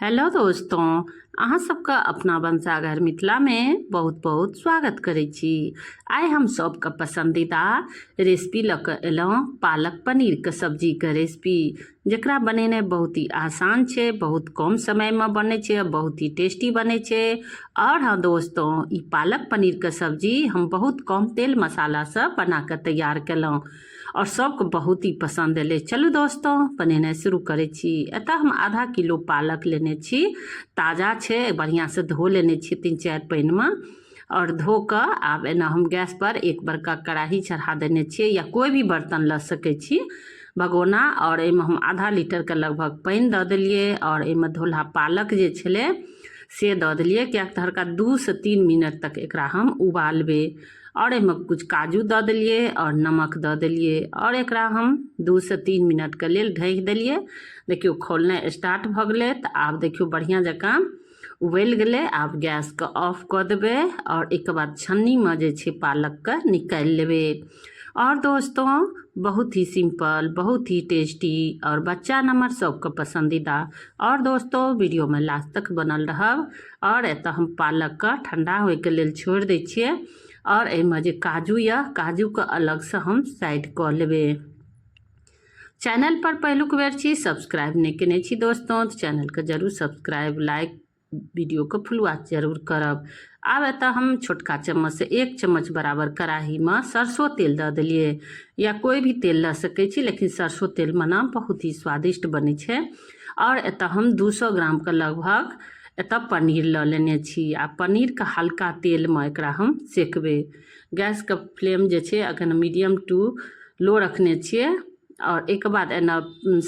Hello दोस्तों, अहाँ सबके अपना भनसाघर मिथिलामे बहुत बहुत स्वागत करै छी। आइ हम सबके पसंदीदा रेसिपी लऽ कऽ एलहुँ पालक पनीरके सब्जीके रेसिपी, जकरा बनेनाइ बहुत ही आसान छै, बहुत कम समयमे बनै छै आ बहुत ही टेस्टी बनै छै। आओर हँ दोस्तों, ई पालक पनीरके सब्जी हम बहुत कम तेल मसालासँ बना कऽ तैयार केलहुँ आओर सबके बहुत ही पसन्द एलै। चलू दोस्तों, बनेनाइ शुरू करै छी। एतऽ हम आधा किलो पालक लेने छी, ताजा छै, बढ़िआँसँ धो लेने छी 3-4 पानिमे। आओर धो कऽ आब एना हम गैसपर एक बड़का कड़ाही चढ़ा देने छियै, या कोइ भी बर्तन लऽ सकै छी, भगोना। आओर एहिमे हम आधा लीटरके लगभग पानि दऽ देलियै आओर एहिमे धोलहा पालक जे छलै से दऽ देलियै, किएक तऽ हल्का 2 से 3 मिनट तक एकरा हम उबालबै। आओर एहिमे किछु काजू दऽ देलियै आओर नमक दऽ देलियै आओर एकरा हम 2 से 3 मिनटके लेल ढकि देलियै। देखियौ, खौलनाइ स्टार्ट भऽ गेलै। तऽ आब देखियौ, बढ़िआँ जकाँ उबलि गेलै। आब गैसके ऑफ कऽ देबै आओर एहिके बाद छन्नीमे जे छै पालकके निकालि लेबै। आओर दोस्तों, बहुत ही सिंपल, बहुत ही टेस्टी आओर बच्चा नम्बर सबके पसंदीदा। आओर दोस्तों, वीडियोमे लास्ट तक बनल रहब। आओर एतऽ हम पालकके ठंडा होइके लेल छोड़ि दै छियै आओर एहिमे जे काजू यऽ, काजूके अलगसँ हम साइड कऽ लेबै। चैनल पर पहिलुक बेर छी, सब्सक्राइब नहि केने छी दोस्तों, तऽ चैनलके जरूर सब्सक्राइब, लाइक, वीडियोके फुलुआ जरूर करब। आब एतऽ हम छोटका चम्मचसँ 1 चम्मच बराबर कड़ाहीमे सरसो तेल दऽ देलियै, या कोइ भी तेल लऽ सकै छी, लेकिन सरसो तेलमे ने बहुत ही स्वादिष्ट बनै छै। आओर एतऽ हम 200 ग्रामके लगभग एतऽ पनीर लऽ लेने छी आ पनीरके हल्का तेलमे एकरा हम सेकबै। गैसके फ्लेम जे छै अखन मीडियम टू लो रखने छियै। आओर एहिके बाद एना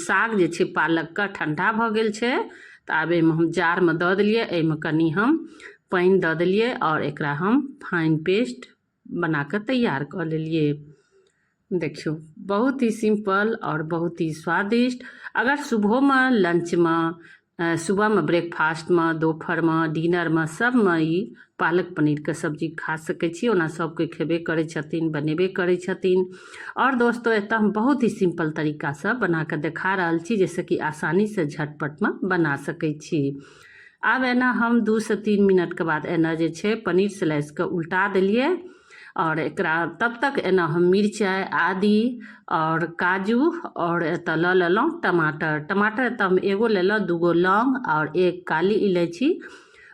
साग जे छै पालकके ठण्डा भऽ गेल छै, तऽ आब एहिमे हम जारमे दऽ देलियै। एहिमे कनि हम पानि दऽ देलियै आओर एकरा हम फाइन पेस्ट बना कऽ तैयार कऽ लेलियै। देखियौ, बहुत ही सिम्पल आओर बहुत ही स्वादिष्ट। अगर सुबहोमे लंचमे, सुबहमे ब्रेकफास्टमे, दोपहरमे डिनरमे, सबमे ई पालक पनीरके सब्जी खा सकै छी। ओना सब कोइ खेबे करै छथिन, बनेबे करै छथिन। आओर दोस्तो, एतऽ हम बहुत ही सिम्पल तरीकासँ बना कऽ देखा रहल छी, जाहिसँ कि आसानीसँ झटपटमे बना सकै छी। आब एना हम 2 से 3 मिनटके बाद एना जे छै पनीर स्लाइसके उल्टा देलियै। आओर एकरा तब तक एना हम मिरचाइ, आदी आओर काजू आओर एतऽ लऽ लेलहुँ टमाटर। टमाटर एतऽ हम एगो लेलहुँ, दूगो लौंग आओर एक काली इलायची,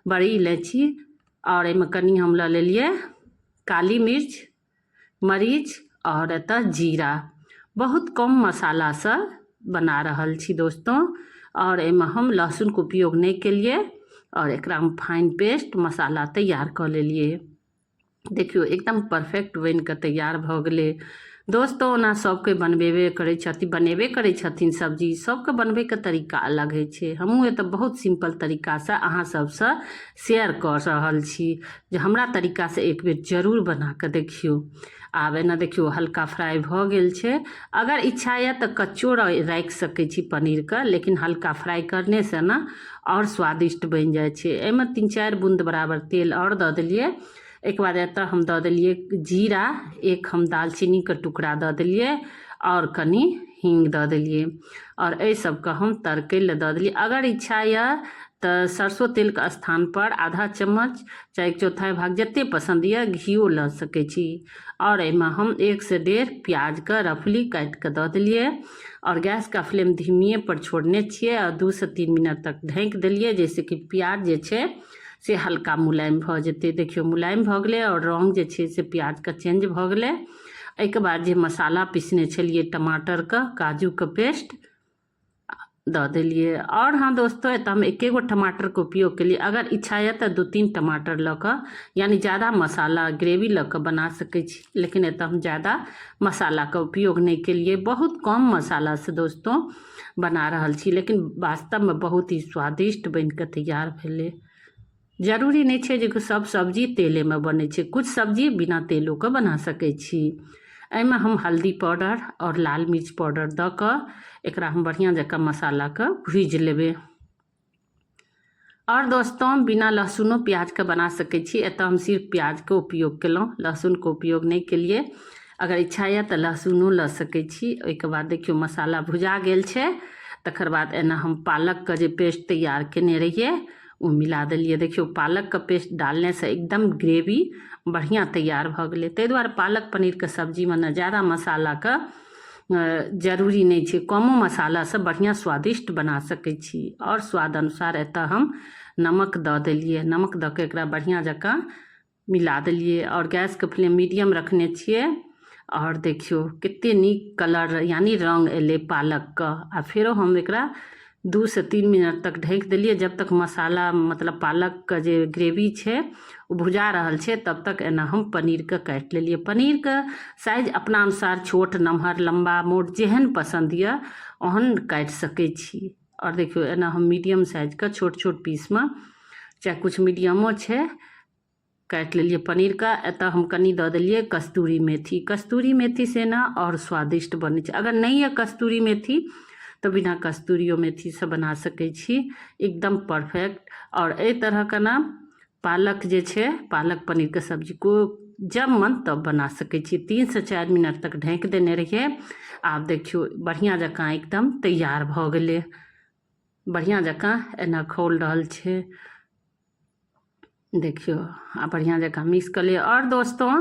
बड़ी इलायची। आओर एहिमे कनि हम लऽ लेलियै काली मिर्च, मरीच आओर एतऽ जीरा। बहुत कम मसालासँ बना रहल छी दोस्तों। आओर एहिमे हम लहसुनके उपयोग नहि केलियै आओर एकरा हम फाइन पेस्ट मसाला तैयार कऽ लेलियै। देखियौ, एकदम परफेक्ट बनि कऽ तैयार भऽ गेलै। दोस्तो, ओना सभके बनबेबे करै छथिन, बनेबे करै छथिन सब्जी, सभके बनबैके तरीका अलग होइ छै। हमहूँ एतऽ बहुत सिम्पल तरीकासँ अहाँ सभसँ शेयर कऽ रहल छी जे हमरा तरीकासँ एक बेर जरूर बना कऽ देखियौ। आब एना देखियौ, हल्का फ्राइ भऽ गेल छै। अगर इच्छा यऽ तऽ कच्चो राखि सकै छी पनीरके, लेकिन हल्का फ्राइ करनेसँ ने आओर स्वादिष्ट बनि जाइ छै। एहिमे 3-4 बून्द बराबर तेल आओर दऽ देलियै। एहिके बाद एतऽ हम दऽ देलियै जीरा, एक हम दालचीनीके टुकड़ा दऽ देलियै आओर कनि हींग दऽ देलियै आओर एहि सबके हम तड़कै लए दऽ देलियै। अगर इच्छा यऽ तऽ सरसो तेलके स्थानपर आधा चम्मच चाहे एक चौथाइ भाग, जतेक पसन्द यऽ, घिओ लऽ सकै छी। आओर एहिमे हम 1 से 1.5 प्याजके रफली काटि कऽ दऽ देलियै आओर गैसके फ्लेम धीमिए पर छोड़ने छियै आओर 2 से 3 मिनट तक ढकि देलियै, जाहिसँ कि प्याज जे छै से हल्का मुलायम भऽ जेतै। देखियौ, मुलायम भऽ गेलै आओर रङ्ग जे छै से प्याजके चेंज भऽ गेलै। एहिके बाद जे मसाला पिसने छलियै, टमाटरके, काजूके पेस्ट दऽ देलियै। आओर हँ दोस्तो, एतऽ हम एके गो टमाटरके उपयोग केलियै। अगर इच्छा यऽ तऽ 2-3 टमाटर लऽ कऽ, यानि ज्यादा मसाला ग्रेवी लऽ कऽ बना सकै छी, लेकिन एतऽ हम ज्यादा मसालाके उपयोग नहि केलियै। बहुत कम मसालासँ दोस्तो बना रहल छी, लेकिन वास्तवमे बहुत ही स्वादिष्ट बनि कऽ तैयार भेलै। जरूरी नहि छै जे सब सब्जी तेलेमे बनै छै, किछु सब्जी बिना तेलोके बना सकै छी। एहिमे हम हल्दी पाउडर आओर लाल मिर्च पाउडर दऽ कऽ एकरा हम बढ़िआँ जकाँ मसालाके भुजि लेबै। आओर दोस्तों, बिना लहसुनो प्याजके बना सकै छी। एतऽ हम सिर्फ प्याजके उपयोग केलहुँ, लहसुनके उपयोग नहि केलियै। अगर इच्छा यऽ तऽ लहसुनो लऽ सकै छी। ओहिके बाद देखियौ, मसाला भुजा गेल छै, तकर बाद एना हम पालकके जे पेस्ट तैयार केने रहियै ओ मिला देलियै। देखियौ, पालकके पेस्ट डालनेसँ एकदम ग्रेवी बढ़िआँ तैयार भऽ गेलै। ताहि दुआरे पालक पनीरके सब्जीमे ने ज्यादा मसालाके जरूरी नहि छै, कमो मसालासँ बढ़िआँ स्वादिष्ट बना सकै छी। आओर स्वाद अनुसार एतऽ हम नमक दऽ देलियै। नमक दऽ कऽ एकरा बढ़िआँ जकाँ मिला देलियै आओर गैसके फ्लेम मीडियम रखने छियै। आओर देखियौ, कते नीक कलर यानि रङ्ग एलै पालकके। आ फेरो हम एकरा 2 से 3 मिनट तक ढकि देलियै। जब तक मसाला, मतलब पालकके जे ग्रेवी छै, ओ भुजा रहल छै, तब तक एना हम पनीरके काटि लेलियै। पनीरके साइज अपना अनुसार छोट, नमहर, लम्बा, मोट, जेहन पसन्द यऽ ओहन काटि सकै छी। आओर देखियौ, एना हम मीडियम साइजके छोट छोट पीसमे, चाहे किछु मीडियमो छै, काटि लेलियै पनीरके। एतऽ हम कनि दऽ देलियै कस्तूरी मेथी। कस्तूरी मेथी से ने आओर स्वादिष्ट बनै छै। अगर नहि यऽ कस्तूरी मेथी तऽ बिना कस्तूरियो मेथीसँ बना सकै छी, एकदम परफेक्ट। आओर एहि तरहके ने पालक जे छै, पालक पनीरके सब्जी को जब मन तब बना सकै छी। 3 से 4 मिनट तक ढकि देने रहियै। आब देखियौ, बढ़िआँ जकाँ एकदम तैयार भऽ गेलै। बढ़िआँ जकाँ एना खौल रहल छै, देखियौ। आ बढ़िआँ जकाँ मिक्स कऽ लिअ। आओर दोस्तों,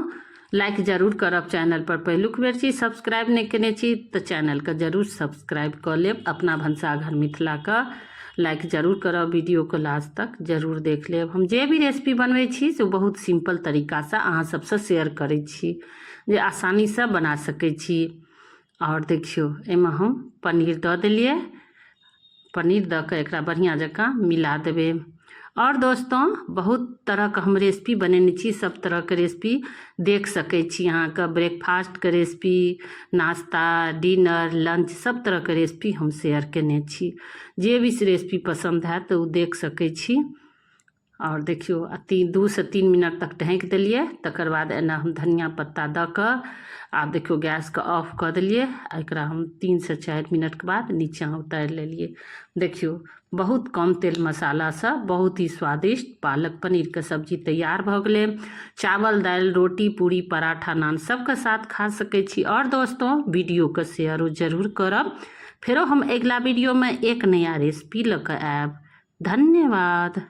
लाइक जरूर करब। चैनल पर पहिलुक बेर छी, सब्सक्राइब नहि केने छी, तऽ चैनलके जरूर सब्सक्राइब कऽ लेब अपना भनसाघर मिथिलाके। लाइक जरूर करब, वीडियोके लास्ट तक जरूर देख लेब। हम जे भी रेसिपी बनबै छी से बहुत सिम्पल तरीकासँ अहाँ सबसँ शेयर करै छी, जे आसानीसँ बना सकै छी। आओर देखियौ, एहिमे हम पनीर दऽ देलियै। पनीर दऽ कऽ एकरा बढ़िआँ जकाँ मिला देबै। आओर दोस्तों, बहुत तरहके हम रेसिपी बनेने छी। सब तरहके रेसिपी देख सकै छी अहाँके। ब्रेकफास्टके रेसिपी, नाश्ता, डिनर, लंच, सब तरहके रेसिपी हम शेयर केने छी। जे भी रेसिपी पसन्द हैत तऽ ओ देख सकै छी। आओर देखियौ, आ 2 से 3 मिनट तक ढाँकि देलियै। तकर बाद एना हम धनिया पत्ता दऽ कऽ आब देखियौ, गैसके ऑफ कऽ देलियै आ एकरा हम 3 से 4 मिनटके बाद नीचाँ उतारि लेलियै। देखियौ, बहुत कम तेल मसालासँ बहुत ही स्वादिष्ट पालक पनीरके सब्जी तैयार भऽ गेलै। चावल, दालि, रोटी, पूरी, पराठा, नान, सबके साथ खा सकै छी। आओर दोस्तों, वीडियोके शेयरो जरूर करब। फेरो हम अगिला वीडियोमे एक नया रेसिपी लऽ कऽ आयब। धन्यवाद।